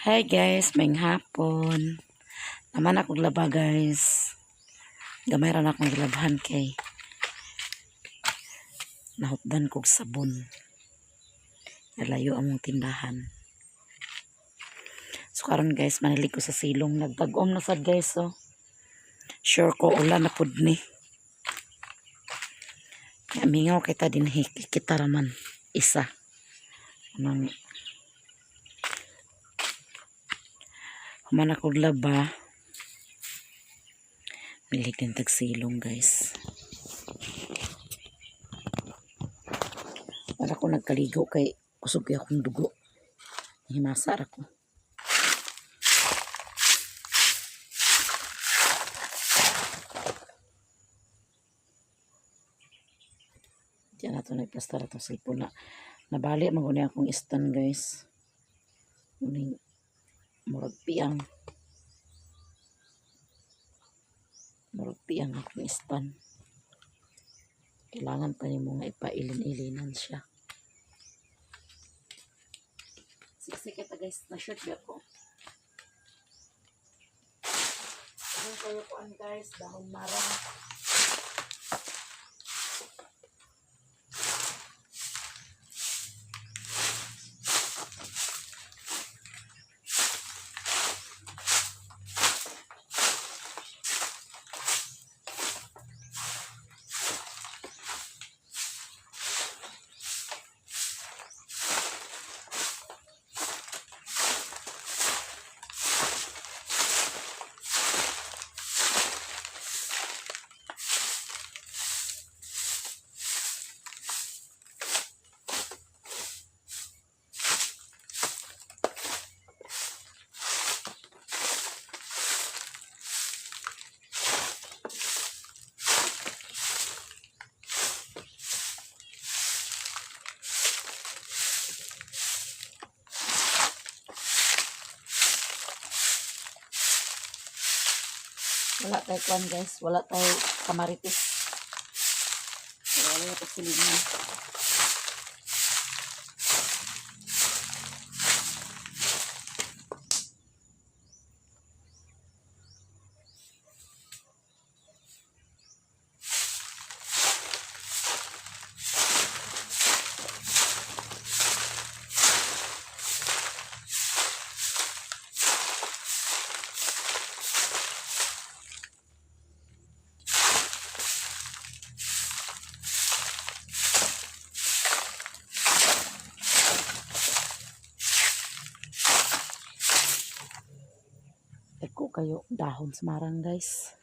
Hi guys, maayong hapon. Naman akong laba, guys. Gamay ra na akong gilabhan kay nahupdan kog sabon. Nalayo among tindahan. So karon guys, manilig ko sa silong. Nagtag-om na sad, guys, so. Sure ko ulan na pud ni. Kaya mingaw kita dinhi, kita raman isa. Anong human ako laba, milig din tag silong, guys. Wala ko nagkaligo kay kusog kay akong dugo. Himasa ra ko. Diyan na ito nagplastar atong cellphone na. Nabali man guni akong stand, guys. Uning murag piang. Murag piang akong stand. Kailangan pa nimo nga ipailin-ilinan siya. Siksik kita, guys. Na-short ba ako? Ano kayo kuan, guys? Dahon marang. Wala tayo kuan, guys. Wala tayo kamaritis. Wala tayo silingan. Dagko kayo dahon sa marang, guys.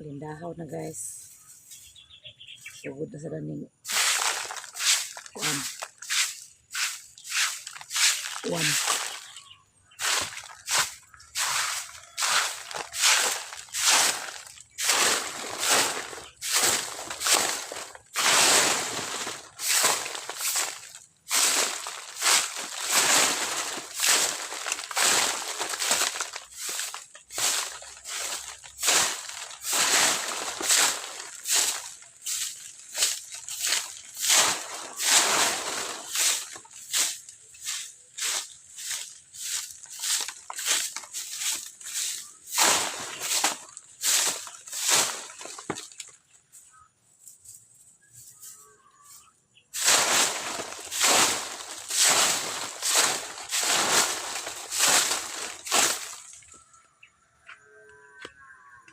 Lindahaw na, guys. Sugod na sa ning kuan. Kuan.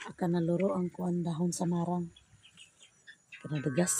Aka naluro ang kuan, dahon sa marang. Kanadagas.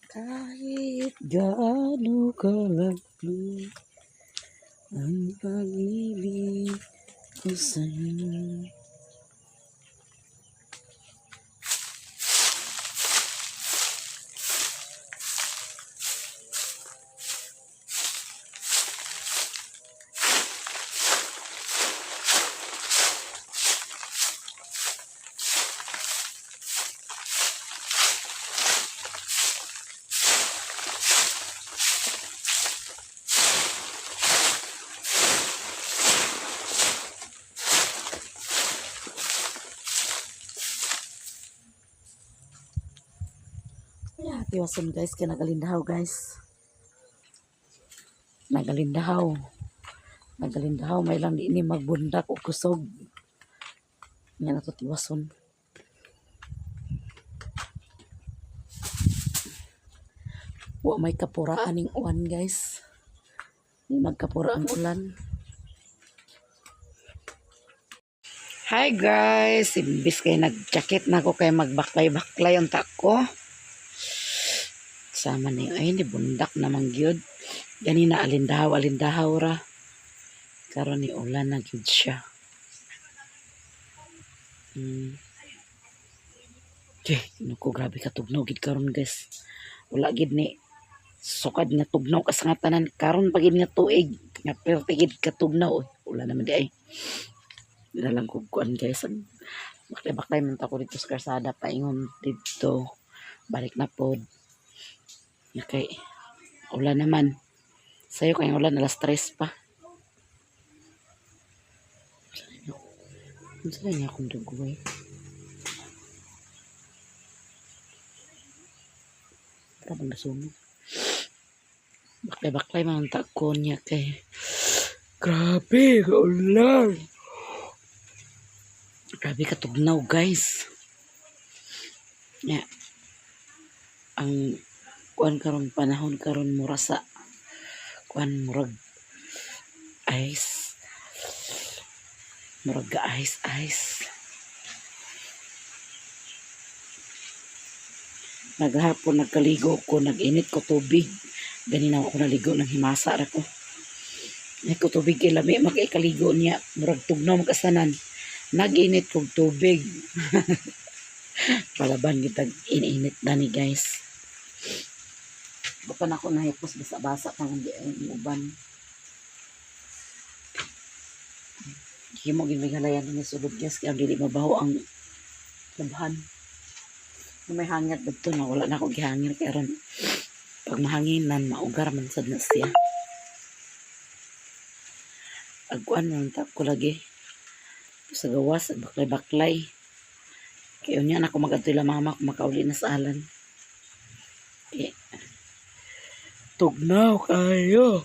Kahit gaano kalaki ang pag-ibig ko sa'yo. Tiwason, guys, kay nagalindahaw, guys. Nagalindahaw. Nagalindahaw may lang di ni magbundak og kusog. Nya na to tiwason. Wa may kapuraan ning uwan, guys. Di magkapura ang ulan. Hi guys, imbis kay nag-jacket na ako kay magbaklay-baklay ang ko. Sama ni ay ni bundak namang gyud. Ganina alindahaw alindahaw ra. Karon ni ulan na gyud siya. Okay, naku, grabe ka tugnaw gid karon, guys. Wala gid ni sukad nga tugnaw kas nga tanan karon pa gid nga tuig nga perti gid katugnaw. Uy, ulan naman di ay. Dala lang ko kuan, guys. Baklay-baklay man ta ko dito sa kalsada paingon dito. Balik na pod. Okay. Ulan naman. Sayo kay ulan, alas 3 pa. Unsa niya akong dugoy? Tara bang nasunog? Baklay-baklay man ang ko niya kay grabe ulan. Grabe katugnaw, guys. Ya. Ang kuan karon, panahon karon, mura sa kuan, murag ice. Murag ga ice ice. Naghapon nagkaligo ko, nag-init ko tubig. Ganina ako naligo ng himasa ra ko. Ay ko tubig kay lami makaikaligo niya. Murag tugnaw magkasanan. Nag-init kog tubig. Palaban kitag init na ni, guys. Baka na ako nahipos, basa-basa pang hindi ay uban. Himo gid may halayan ni sulod, guys, kaya dili mabaho ang labhan. May hangit dito na wala na ako gihangin kay aron pag mahanginan maugar man sad na siya. Agkuan man tap ko lagi sa gawas baklay-baklay. Kay unya na ako magadto ila mama kung makauli na sa alan. Kay tugnaw kayo.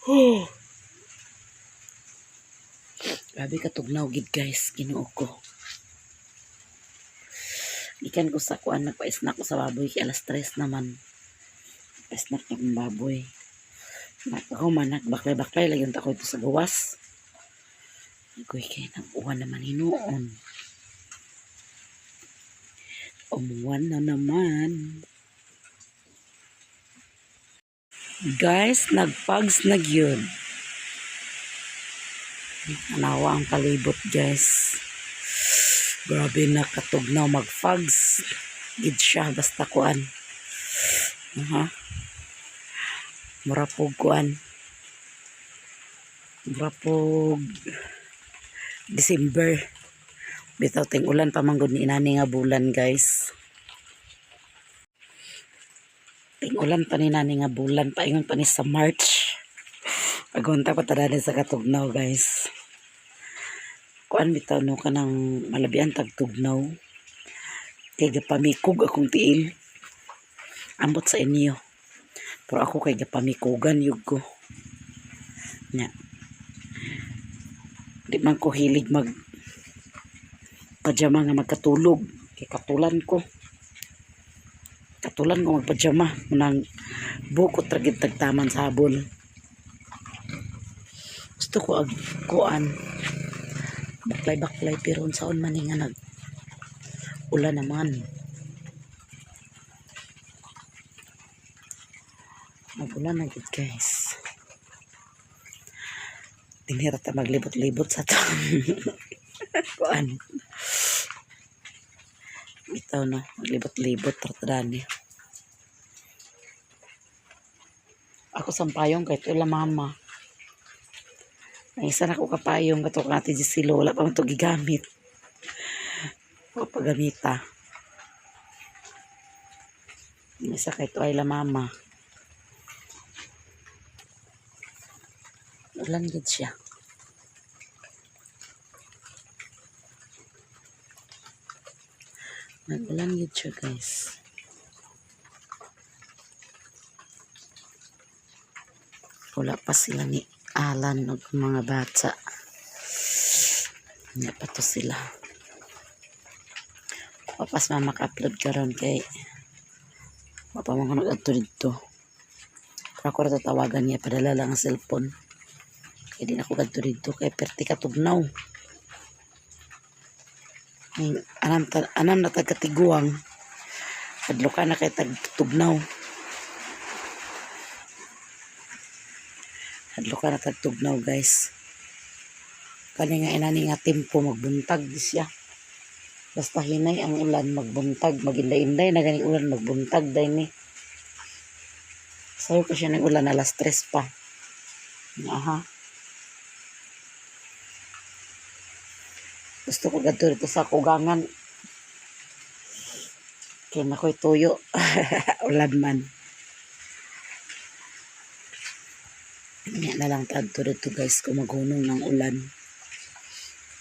Oh. Grabe ka tugnaw gid, guys, Ginoo ko. Gikan ko sa kuan, nagpa-snack ko sa baboy kay alas 3 naman. Pa-snack na kong baboy. Ako man nagbaklay-baklay lagi unta ko ito sa gawas. Agoy kay nag-uwan naman hinuon. Umuwan na naman. Guys, nagpags na gyud. Anawa ang palibot, guys. Grabe na katugnaw, magfags. Gid siya basta kuan. Aha. Mura pog kuan. Mura pog December. Bitaw ting ulan pa man gud ni inani nga bulan, guys. Ting ulan pa ni nani nga bulan, paingon pa ni sa March. Pagunta pa ta sa katugnaw, guys. Kuan bitaw no, kanang malabian tag tugnaw. Kay gapamikog akong tiil. Ambot sa inyo. Pero ako kay gapamikugan yug ko. Nya. Di man ko hilig mag pajama nga magkatulog. Kay katulan ko. Katulan ko magpajama. Nang bukot ra gid tagtaman sa habol. Gusto ko ag kuan baklay-baklay pero unsaon man ni nga nag ulan naman. Nag-ulan na gid, guys. Dinhi ra ta maglibot-libot sa to. Kuan. Bitaw no, maglibot-libot ra ta dani. Ako sampayong kay ila mama. Ang isa na ko kapayong kato kang Ate Gisilo, wala pa man to gigamit. Wa pa gamita. Ang isa kay to ay la mama. Ulan gid siya. Nag-ulan gid siya, guys. Wala pa sila ni Alan ug mga bata. Nya pa to sila. Papas ma maka-upload karon kay wa pa man ko nag-adto didto. Pero ako ra tatawagan niya, padala lang ang cellphone. Kay di na ako gadto didto kay perti ka tugnaw. Ay, anam, anam na tag katiguang. Hadloka na kay tag tugnaw. Hadloka na tag tugnaw, guys. Kani nga inani nga tempo, magbuntag di siya. Basta hinay ang ulan, magbuntag, maginday-inday na gani ulan, magbuntag day ni. Sayo ko siya ng ulan alas 3 pa. Aha. Gusto ko gadto dito sa kugangan. Kaya na ko'y tuyo. Ulan man. Nya na lang tadto dito, guys, kung maghunong ng ulan.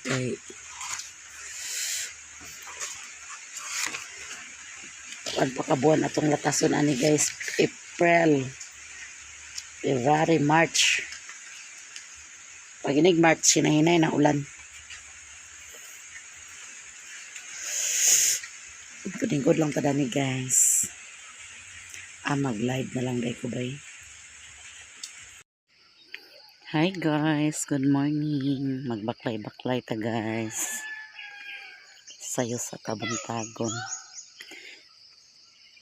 Kay kuan pa ka buwan atong latason ani, guys. April, February, March. Pag inig March, hinahinay na ulan. Lingkod lang ta dani, guys. Ah, mag-live na lang day ko bay. Hi guys, good morning. Magbaklay-baklay ta, guys. Sayo sa kabuntagon.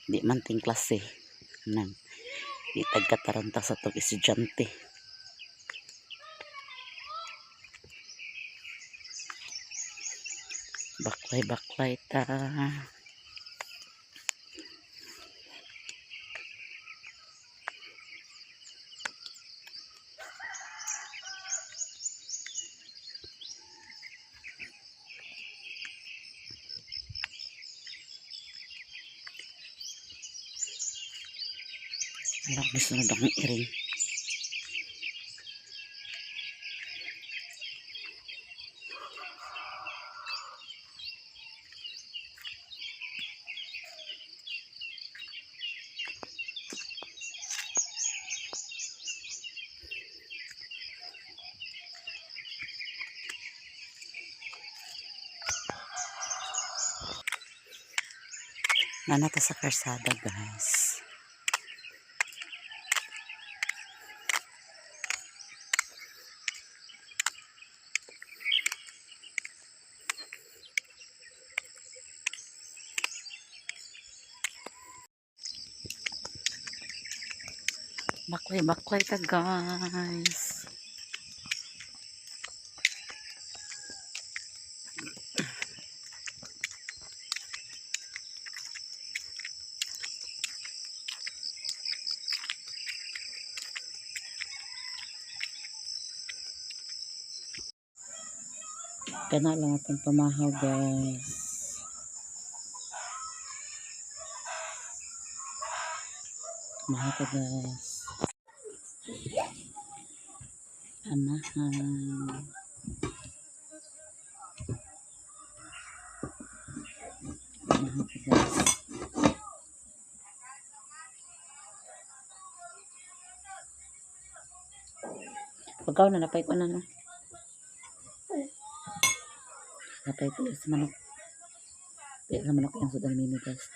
Di man ting klase. Nang di tagkataranta sa tog estudyante. Baklay-baklay ta. Alam, sunod akong iring. Nana ta sa karsada, guys. Baklay, baklay ta, guys. Kana lang atong pamahaw, guys. Mahaw ka, guys. Amahan. Mahaw ka, guys. Pagkaw na napay ko na, no. Napay ko sa manok. Di sa manok yung sudan mimi, guys.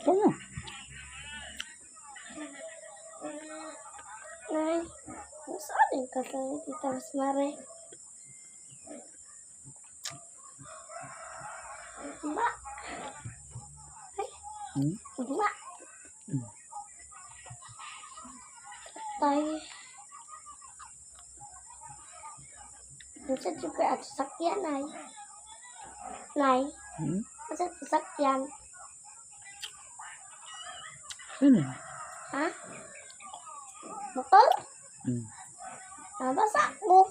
Ito. Nay, saan yung kanta ni Tita Rosmary? Ba? Ay, ba? Hmm. Tay. Unsa jud kay ato sakyan, Nay? Nay, unsa to sakyan? Ano? Ha? Motor? Hmm. Nabasa ko.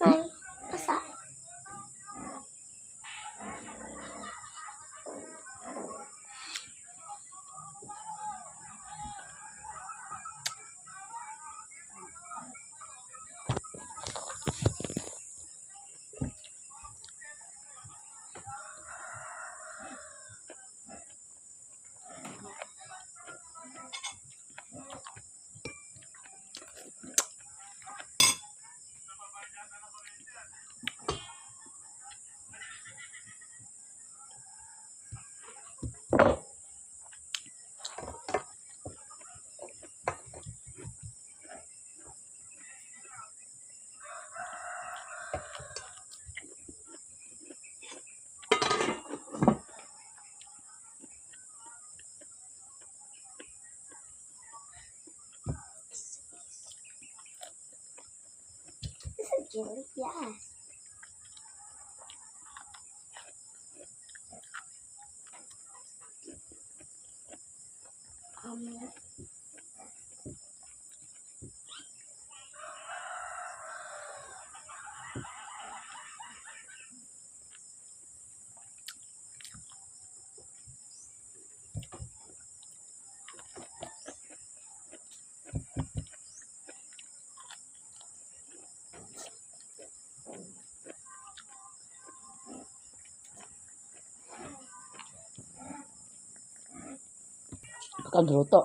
Nay, basa. Is it jelly? Yes. Pagka luto.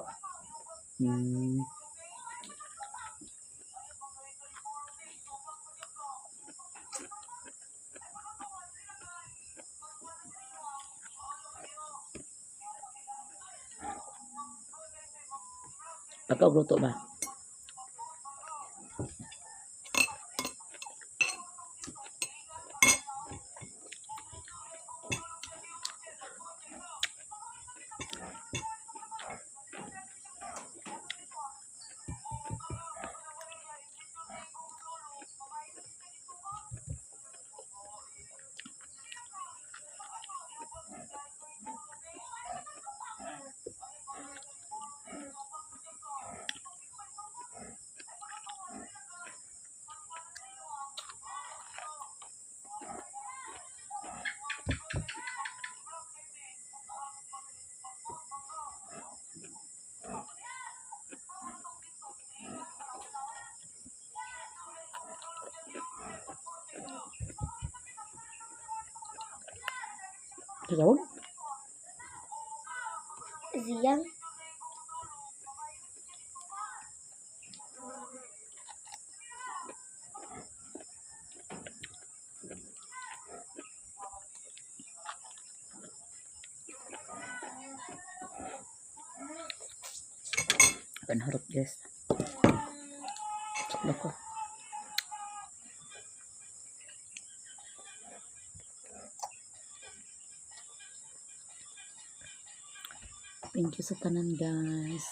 Pagka luto ba? Tawag? Ziyan. Panharap, guys. Loko. Thank you sa tanan, guys.